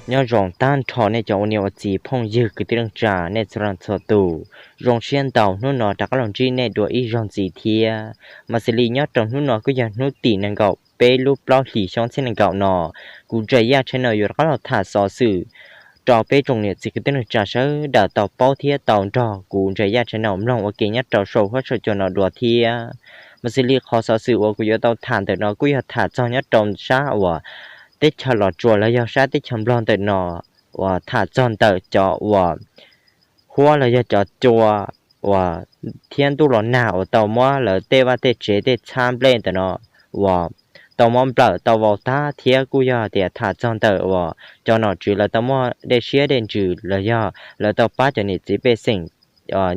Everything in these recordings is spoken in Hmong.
Nyob zoo tag nrho nej cov ua niam ua txiv phooj ywg kwv tij neej tsa nej txhua leej txhua tus, zoo siab ntau hnub no rov qab los ntsib nej dua ib zaug ntxiv thiab. Mas xws li nyob rau hnub no kuj yog hnub tim nees nkaum peb lub plaub hlis xyoo ob txhiab nees nkaum no, kuv Ntsa Yaj channel yuav rov qab los tham xov xwm rau peb tsoom niam txiv kwv tij neej tsa sawv daws tau paub thiab tau nrog kuv Ntsa Yaj channel mloog ua ke nyob rau saum huab saum cua no dua thiab. Mas xws li qhov xov xwm uas kuv yuav tau tham ntawm no kuj yog tham txog nyob rau sab uas teb chaws Los Tsuas los yog sab teb chaws Nplog ntawm no, uas tham txog ntawm cov uas huab los yog cov cua uas thiab ntuj los nag uas tau muab lawv tej vaj tej tsev tej txhab nplej ntawm no uas tau muab nplawm tau vau tag thiab kuj yog tias tham txog ntawm uas cov nom tswv lawv tau muaj dej siab dej ntsws los yog lawv tau pab cov niam txiv pej xeem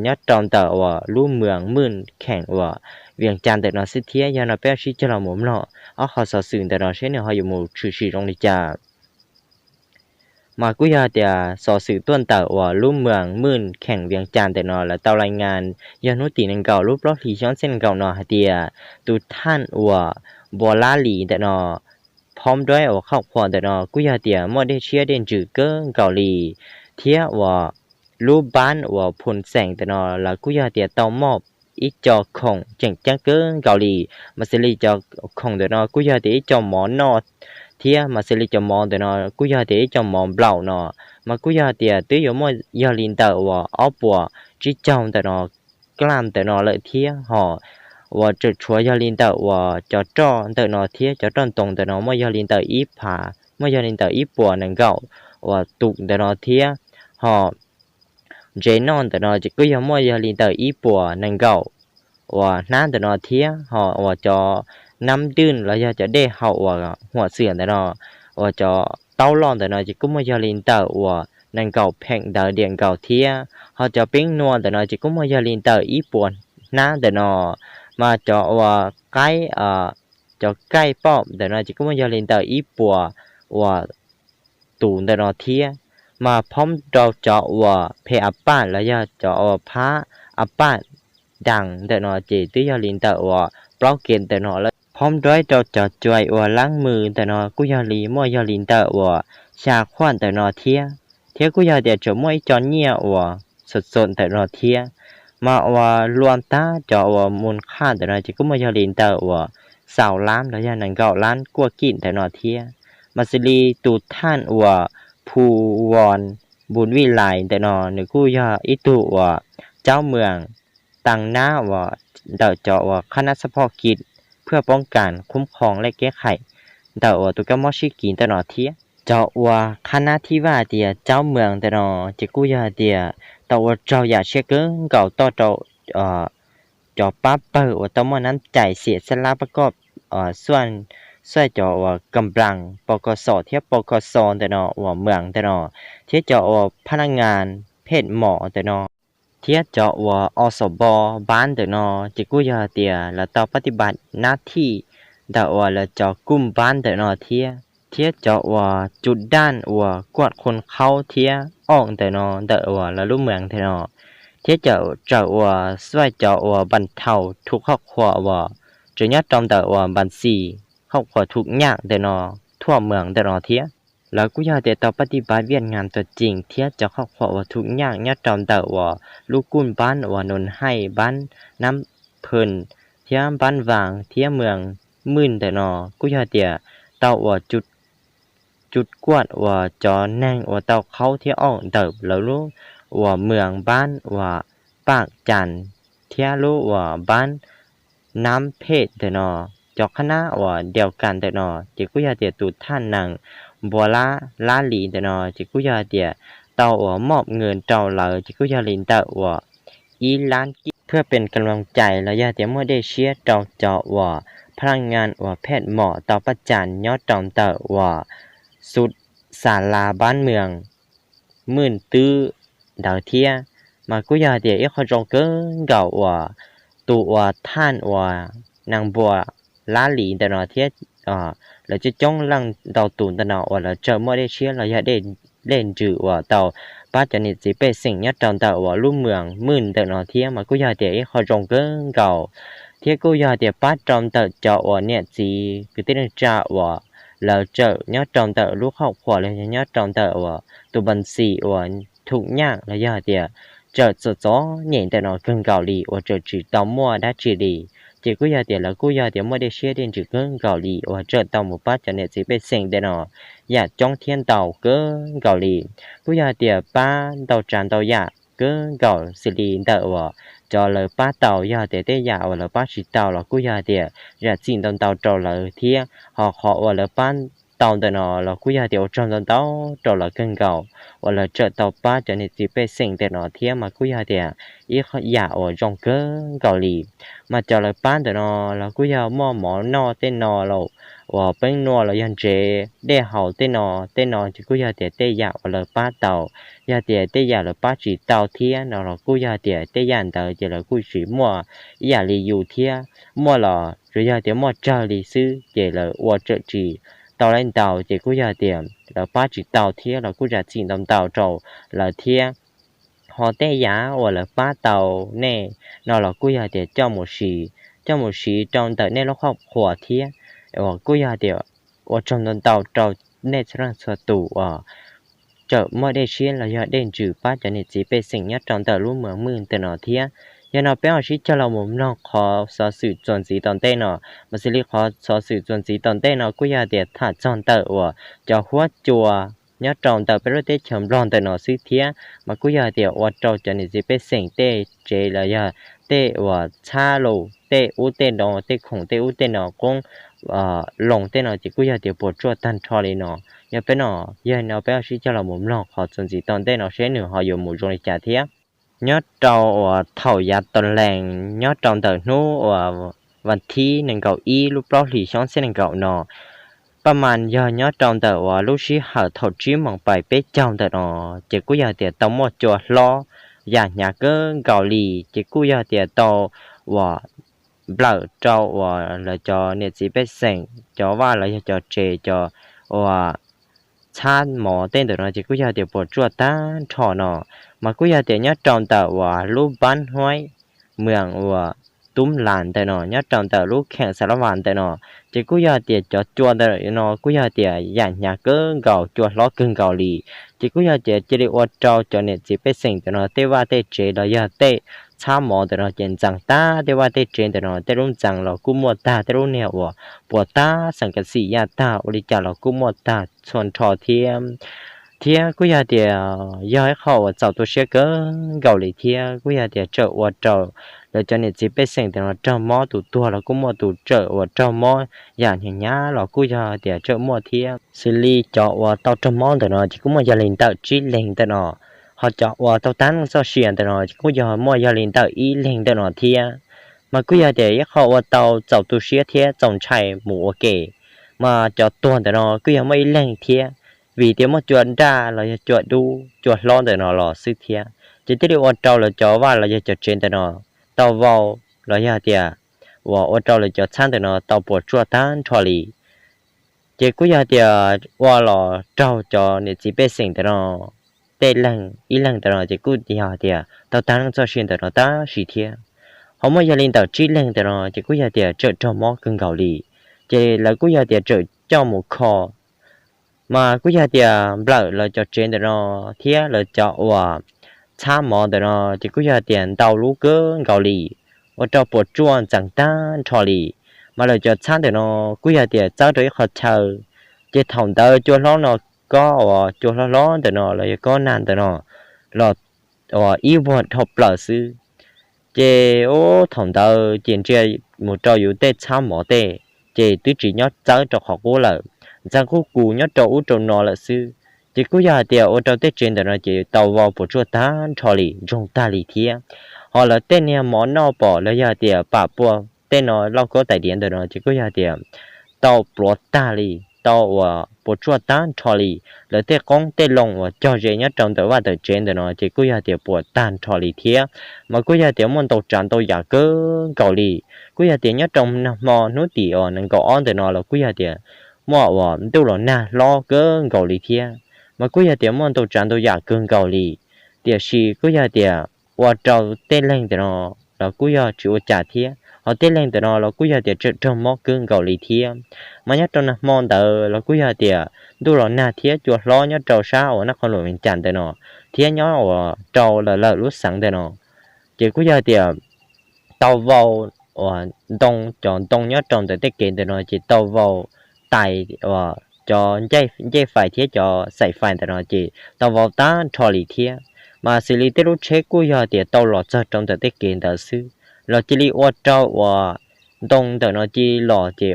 nyob rau ntawm uas lub moos Mws Kheem uas Vias Cas ntawm no xwb thiab. Yog no peb sib cog los mus mloog ob qhov xov xwm ntawm no seb nws ho yuav mus tshwm sim zoo li cas. Mas kuj yog tias xov xwm tuaj ntawm uas lub moos Mws Kheem Vias Cas ntawm no lawv tau lais ngas yog hnub tim nees nkaum lub plaub hlis xyoo ob txhiab nees nkaum no hais tias tus thaj uas Npua Lab Lis ntawm no, phom duab uas khauj qhuas ntawm no kuj yog tias muaj dej siab dej ntsws kawg nkaus li, thiab uas lub npab uas Phoo Xeem ntawm no lawv kuj yog tias tau muaj ib co khoom tseem ceeb kawg nkaus li. Mas xws li cov khoom ntawm no kuj yog tias ib co mov noj thiab mas xws li cov mov ntawm no kuj yog tias ib co mov nplaum no, mas kuj yog tias twb yuav muaj yog li ntawm uas ob puas tsib caug ntawm no, klam ntawm no lawm thiab ho uas tseem tshuav yog li ntawm uas cov roj ntawm no thiab cov roj ntoos ntawm no muaj yog li ntawm ib phav, muaj yog li ntawm ib puas nees nkaum uas tus ntawm no thiab ho ntsev noj ntawm no ces kuj yog muaj yog li ntawm ib puas nees nkaum uas hnab ntawm no thiab ho uas cov nab dwj los yog cov dej haus uas huam xwm ntawm no, uas cov taub loj ntawm no ces kuj muaj yog li ntawm uas nees nkaum pheem ntawd diam nkaus thiab ho cov peeb nua ntawm no ces kuj muaj yog li ntawm ib puas hnab ntawm no, mas cov uas qaib, cov kaij pom ntawm no ces kuj muaj yog li ntawm ib puas uas tus ntawm no thiab. Mas phom rau cov uas phem a paj los yog cov uas phab a paj das ntawm no ces twb yog li ntawm uas plaub kev ntawm no lawm. Phom duab rau cov cuais uas laab mws ntawm no kuj yog li muaj yog li ntawm uas xya qhuaj ntawm no thiab, thiab kuj yog tias tseem muaj ib co nyiaj uas txom txom ntawm no thiab. Mas uas luam tag cov uas mus qhaj ntawm no ces kuj muaj yog li ntawm uas xaus lab los yog nees nkaum lab kuaj kim ntawm no thiab. Mas xws li tus thaj uas Phu Vos Npus Vij Lais ntawm no nws kuj yog ib tug uas caub moos taag nab uas ntawm cov uas qhab nab xab phoj kis phwj poob kas khub khoom lej keb qhais ntawm uas tus kab mob sib kis ntawm no thiab. Cov uas qhab nab thib vaj tias caub moos ntawm no ces kuj yog hais tias tau ua raug yam siab kawg nkaus toj rau cov pab pawg uas tau muaj nab cais xiam xab lab pab koj xuaj cov uas kam nplas pos kos xom thiab pos kos xo ntawm no uas moos ntawm no, thiab cov uas phab nab ngas phej mom ntawm no, thiab cov uas o xom npo npab ntawm no ces kuj yog hais tias lawv tau pab tij npab nab thij ntawm uas lawv cov kuj npab ntawm no thiab, thiab cov uas cus daj uas kuaj qhua qhaub thiab o ntawm no ntawm uas lawv lub moos ntawm no, thiab cov tsawm uas xuaj cov uas npas thaus thu khauj qhuas uas tseem nyob rau ntawm uas npas xis khauj qhuas thu nyaj ntawm no thuaj moos ntawm no thiab. Lawv kuj yog tias tau pab tij npab Viaj Nam tuam ceem thiab cov khauj qhuas uas thu nyaj nyob rau ntawm uas lub kuj npab uas Nus Haij, npab Nab Phwm thiab npab Vas thiab moos Mwj ntawm no kuj yog tias tau uas cus kuaj uas cov neeg uas tau qhaub thiab o ntawm lawv lub uas moos npab uas Paj Cas thiab lub uas npab Nab Phej ntawm no. Cov qhab nab uas diaus kas ntawm no ces kuj yog tias tus thaj nees Npua Lab Lis ntawm no ces kuj yog tias tau uas moj nws rau lawv ces kuj yog li ntawm uas ib lab kib phwj pes kam loos cais los yog tias muaj dej siab rau cov uas phab laj ngas uas phej mom tau Paj Cas nyob rau ntawm uas xu xa la npab moos Mwj twb ntawd thiab. Mas kuj yog hais tias ib qho zoo kawg nkaus uas tus uas thaj uas nees Npua Lab Lis ntawm no thiab lawv coob coob leej ntau tus ntawm no uas lawv tsaws muaj dej siab los yog dej ntsws uas tau pab cov niam txiv pej xeem nyob rau ntawm uas lub moos Mwj ntawm no thiab. Mas kuj yog hais tias ib qho zoo kawg nkaus thiab kuj yog hais tias pab rau ntawm cov uas niam txiv kwv tij neej tsa uas lawv txawm nyob rau ntawm lub qhauj qhuas los yog nyob rau ntawm uas tus npas xis uas thum nyaj los yog tias txawm txom txom nyem ntawm no kawg nkaus li uas txawm tsis tau muaj dab tsi li. Ces kuj yog tias lawv kuj yog tias muaj dej siab dej ntsws kawg nkaus li uas txawm tau mus pab cov niam txiv pej xeem ntawm no yam coob thiab ntau kawg nkaus li. Kuj yog tias pab ntau tsav ntau yam kawg nkaus xws li ntawm uas cov lawv pab tau, yog tias tej yam uas lawv pab tsis tau los kuj yog tias zam txim ntau ntau rau lawv thiab. Ho qhov uas lawv pab tau ntawm no los kuj yog tias ua tsaug ntau ntau rau lawv kawg nkaus uas lawv txawm tau pab cov niam txiv pej xeem ntawm no thiab, mas kuj yog tias ib yam uas zoo kawg nkaus li. Mas cov lawv pab ntawm no los kuj yog muaj mov noj tej no los uas peeb nua los yog ntsev dej haus tej no, tej no ces kuj yog tias tej yam uas lawv pab tau. Yog tias tej yam lawv pab tsis tau thiab no los kuj yog tias tej yam ntawd ces lawv kuj tsis muaj ib yam li yus thiab, muaj los tsuas yog tias muaj tsawg li xwb ces lawv ua txawm tsis tau laib ntau ces kuj yog tias lawv pab tsis tau thiab los kuj zam txim ntau ntau rau lawv thiab. Ho tej yam uas lawv pab tau nej no los kuj yog tias coj mus siv, coj mus siv rau ntawm nej lub qhauj qhuas thiab uas kuj yog tias ua tsaug ntau ntau rau nej txhua leej txhua tus uas txawm muaj dej siab los yog dej ntsws pab cov niam txiv pej xeem nyob rau ntawm lub mos mwj ntawm no thiab. Yog no peb ho sib cog los mus mloog qhov xov xwm txuas ntxiv tom ntej no. Mas xws li qhov xov xwm txuas ntxiv tom ntej no kuj yog tias tham txog ntawm uas cov huab cua nyob rau ntawm peb lub teb chaws Nplog ntawm no xwb thiab, mas kuj yog tias ua rau cov niam txiv pej xeem tej tsev los yog tej uas txhab los tej ub tej no, tej khoom tej ub tej no, qoob loo tej no ces kuj yog tias puas tsuaj tag nrho li no. Yog peb no, yog no peb ho sib cog los mus mloog qhov txuas ntxiv tom ntej no seb nws ho yuav mus zoo li cas thiab. Nyob rau uas thaum yav tau lees nyob rau ntawm hnub uas vas thib nees nkaum ib lub plaub hlis xyoo ob txhiab nees nkaum no, paj mas yog nyob rau ntawm uas lub sij hawm thaum tsib moos pais peb caug ntawm no, ces kuj yog tias tau muaj cua hlob yam hnyav kawg nkaus li, ces kuj yog tias tau uas nplawm rau uas lawv cov niam txiv pej xeem, cov vaj los yog cov tsev, cov uas txhab mov tej ntawm no ces kuj yog tias puas tsuaj tag nrho no. Mas kuj yog tias nyob rau ntawm uas lub npab huaib mws uas Tub Las ntawm no, nyob rau ntawm lub kheem Xav Lab Vas ntawm no, ces kuj yog tias cov cua ntawm no kuj yog tias yam hnyav kawg nkaus, cua hlob kawg nkaus li. Ces kuj yog tias cia li ua rau cov niam txiv pej xeem ntawm no tej vaj tej tsev los yog tej txhab mov ntawm no ces ntxeev tag tej vaj tej tsev ntawm no, tej lub ntxeev los kuj muaj tag, tej lub niag uas puas tag xeem ka xim yaj tag ua li cas los kuj muaj tag txhua nrho thiab. Thiab kuj yog tias yog ib qho uas txaus tu siab kawg nkaus li thiab kuj yog tias txawm ua rau lawv cov niam txiv pej xeem ntawm no raug mob, tus tuag los kuj muaj, tus txawm uas raug mob yam hnyav hnyav los kuj yog tias txawm muaj thiab. Xws li cov uas tau raug mob ntawm no ces kuj muaj yog li ntawm tsib leeg ntawm no, ho cov uas tau tag neej txoj sia ntawm no ces kuj yog muaj yog li ntawm ib leeg ntawm no thiab. Mas kuj yog tias ib qho ua tau txaus tu siab thiab txaus ntshai mus ua ke. Mas cov tuag ntawm no kuj yog muaj ib leeg thiab, vim tias muaj cua nraj los yog cua dub cua hlob ntawm no los xwb thiab, ces thiaj li ua rau lawv cov vaj los yog cov tsev ntawm no tau vau los yog tias uas ua rau lawv cov txhab ntawm no tau puas tsuaj tag nrho li. Ces kuj yog tias ua los raug cov niam txiv pej xeem ntawm no tej leeg ib leeg ntawm no ces kuj yog tias tau tag neej txoj sia ntawm no tab sis thiab. Ho muaj yog li ntawm tsib leeg ntawm no ces kuj yog tias txawm raug mob kawg nkaus li, ces lawv kuj yog tias txawm coj mus kho. Mas kuj yog tias nplawm lawv cov tsev ntawm no thiab lawv cov uas txhab mov ntawm no ces kuj yog tias ntau lub kawg nkaus li, ua rau puas tsuaj ntxeev tag nrho li. Mas lawv cov txhab ntawm no kuj yog tias txawb rau ib qho chaw, ces thaum ntawd cua hlob no, kob uas cua hlob hlob ntawm no los yog kob nag ntawm no los uas ib vuag dhau plaws xwb. Ces ub thaum ntawd ces ntsia mus rau yus tej txhab mov tej, ces twb tsis nyob txawb rau qhov qub lawm, ntxeev kuj kus nyob rau ub rau no lawm xwb. Ces kuj yog hais tias ua rau tej tsev ntawm no ces tau vau puas tsuaj tag nrho li, ntsoog tag li thiab. Ho lawv tej niag mov noj pom los yog hais tias pam pua tej no, lauj kaub tais diav ntawm no ces kuj yog hais tias tau pluav tag li, tau uas puas tsuaj tag nrho li. Lawv tej qoob tej loo uas cog ze nyob rau ntawm vaj ntawm tsev ntawm no ces kuj yog hais tias puas tag nrho li thiab. Mas kuj yog hais tias muaj ntau tsav ntau yam kawg nkaus li. Kuj yog hais tias nyob rau nag hmo hnub tim uas nees nkaum ob ntawm no los kuj yog hais tias muaj uas ntuj los nag hlob kawg nkaus li thiab. Mas kuj yog hais tias muaj ntau tsav ntau yam kawg nkaus li, tiam sis kuj yog hais tias ua rau tej leeg ntawm no los kuj yog tsis ua cas thiab. Ho tej leeg ntawm no los kuj yog tias tseem raug mob kawg nkaus li thiab. Mas nyob rau nag hmo ntawd los kuj yog tias ntuj los nag thiab cua hlob nyob rau sab uas Naj Qhoos Luam Vees Cas ntawm no thiab nyob uas rau lawm lawm lub xeev ntawm no ces kuj yog tias tau vau uas ntoo, cov ntoo nyob rau ntawm tej kev ntawm no ces tau vau tais uas cov ncej fais thiab cov xaim fais ntawm no ces tau vau tag nrho li thiab. Mas xws li tej lub tsheb kuj yog tias tau los txog rau ntawm tej kev ntawd xwb los cia li ua rau uas ntoo ntawm no cia li los ces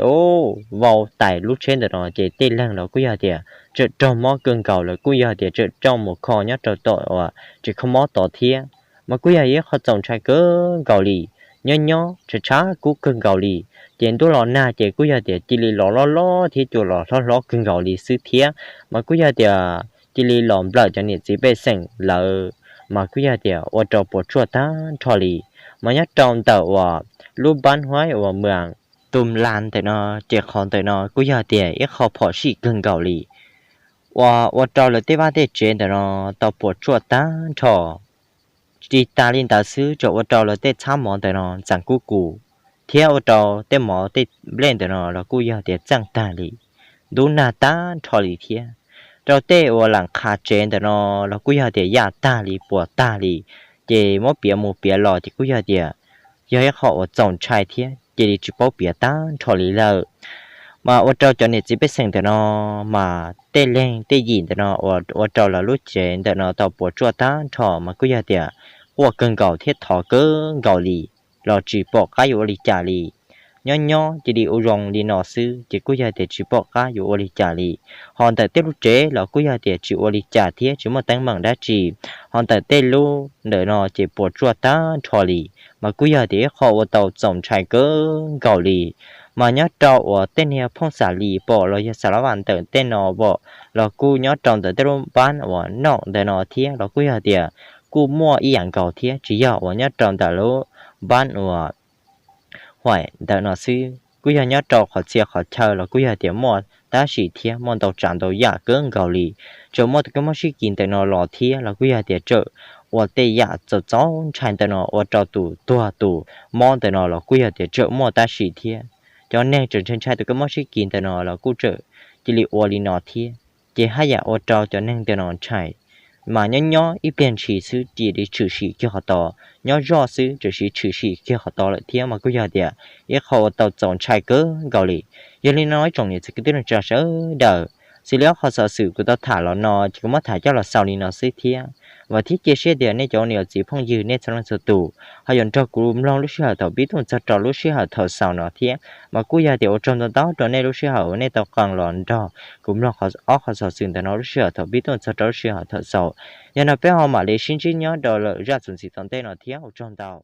vau tais lub tsheb ntawm no ces tej leeg los kuj yog tias tseem raug mob kawg nkaus lawm, kuj yog tias tseem coj mus kho nyob rau tom uas tsev kho mob tod thiab. Mas kuj yog ib qho txaus ntshai kawg nkaus li, nyob nyob tshav tshav kub kawg nkaus li. Ces ntuj los nag ces kuj yog tias cia li los loj loj thiab cua los hlob hlob kawg nkaus li xwb thiab. Mas kuj yog tias cia li los nplawm cov niam txiv pej xeem lawv, mas kuj yog tias ua rau puas tsuaj tag nrho li. Mas nyob rau ntawm uas lub npab huaib uas Moos Tus Las ntawm no ces qhov ntawm no kuj yog tias ib qho phom sij kawg nkaus li uas ua rau lawv tej vaj tej tsev ntawm no tau puas tsuaj tag nrho. Tsis tas li ntawd xwb, tseem ua rau lawv tej txhab mov ntawm no ntxeev kub kus thiab ua rau tej mov tej nplej ntawm no los kuj yog tias txeej tag li, ntub nag tag nrho li thiab. Rau tej uas lam qhav tsev ntawm no los kuj yog tias yaj tag li puas tag li, ces muab piav mus piav los ces kuj yog tias yog ib qho uas txaus ntshai thiab cia li tsis paub piav tag nrho li lawm. Mas ua rau cov niam txiv pej xeem ntawm no, mas tej leeg tej yim ntawm no uas ua rau lawv lub tsev ntawm no tau puas tsuaj tag nrho mas kuj yog tias quaj kawg nkaus thiab thov kawg nkaus li los tsis pom qab yuav ua li cas li. Nyob nyob cia li ua zoo li no xwb ces kuj yog tias tsis pom qab yuav ua li cas li. Ho ntawm tej lub tsev los kuj yog tias tsis ua li cas thiab tsis muaj teeb meem dab tsi. Ho ntawm tej lub ntawm no ces puas tsuaj tag nrho li, mas kuj yog tias ib qho ua tau txaus ntshai kawg nkaus li. Mas nyob rau uas tej niag phooj xas lis pom los yog xas lab vas ntawm tej no pom los kuj nyob rau ntawm tej lub npab uas Noj ntawm no thiab los kuj yog tias kuj muaj ib yam nkaus thiab, tsis yog uas nyob rau ntawm lub npab uas Huaim ntawm no xwb, kuj yog nyob rau qhov txhia qhov chaw los kuj yog tias muaj tab sis thiab muaj ntau tsav ntau yam kawg nkaus li. Tseem muaj tus kab mob sib kis ntawm no los thiab los kuj yog tias tseem ua tej yam txaus txaus ntshai ntawm no ua rau tus tuag tus mob ntawm no los kuj yog tias tseem muaj tab sis thiab. Cov neeg tseem ntshai ntshai tus kab mob sib kis ntawm no los kuj tseem cia li ua li no thiab. Ces haj yam ua rau cov neeg ntawm no ntshai. Mas nyob nyob ib pliag ntshis xwb cia li tshwm sim kiag qhov tod, nyob zoj xwb tshwm sim tshwm sim kiag qhov tod lawm thiab mas kuj yog tias ib qho ua tau txaus ntshai kawg nkaus li. Yog li no ib tsoom niam txiv kwv tij neej tsa sawv daws, xws li ob qho xov xwm kuv tau tham los no ces kuv muab tham coj los xaus li no xwb thiab. Vam thiab cia siab tias nej cov ua niam txiv phooj ywg nej txhua leej txhua tus ho yuav nrog kuv mloog lub sij hawm thaum pib tuaj txog rau lub sij hawm thaum xaus no thiab. Mas kuj yog tias ua tsaug ntau ntau rau nej lub sij hawm uas nej tau qee los nrog kuv mloog ob qho xov xwm ntawm no lub sij hawm thaum pib tuaj txog rau lub sij hawm thaum xaus. Yog no peb ho mam li sib ntsib nyob rau lwm zaj txuas ntxiv tom ntej no thiab ua tsaug ntau.